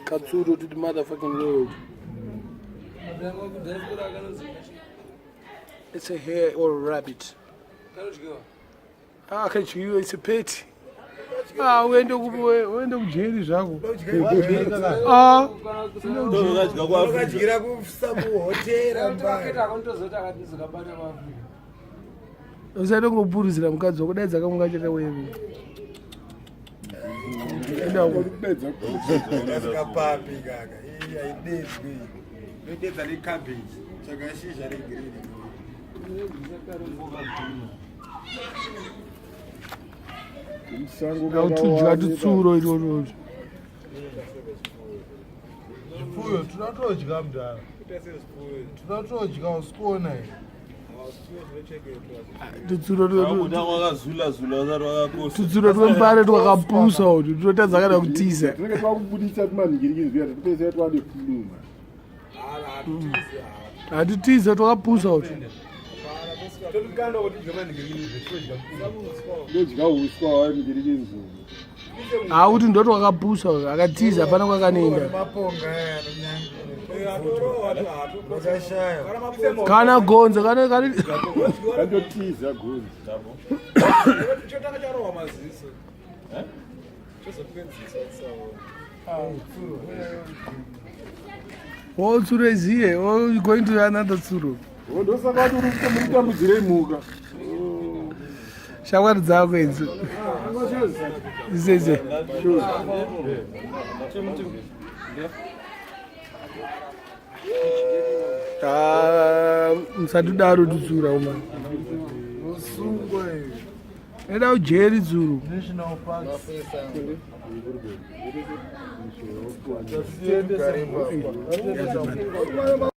Katsuro to the motherfucking world. It's a hare or a rabbit. Ah, akadyiwa, it's a pet. Ah, uende uende kujeri zvako. Ah, ukadyira kusamuhotera. Usatongopuruzira mukadzi wako, dai dzakamuka chete wewe. Kapapi kaka, iyi haidedzwi. Inodedza necabbage, saka shizha regreen. Autudya tutsuro iroro. Zvipfuyo tinotodya mudhara, tinotodya usikuona here? Tutsuro twembare twakapusa utu, tunotadza kana kutiza. Tinenge twakubuditsa tumanhingirikiri zviya, topedzisira twade kuluma. Hatitize, twakapusa utu. Ndodya uswa wanhingirikiri. Hauti ndo twakapusa utu, akatiza hapana kwakanoenda. Maponga aya anonyangira. Kana gonzo kana kana Kandotiza gonzo. Chotanga charohwa maziso, chozopedziswa tisaona. Oh, tsuro is here. Oh, you going to another tsuro. Ndosaka wati uri mukutambudzirei mhuka. Shamwari dzako idzi. Izeze. Ah, musatidaro tutsura uma. Usungwa iyo. Enda ujeri tsuro. National parks. Karibu.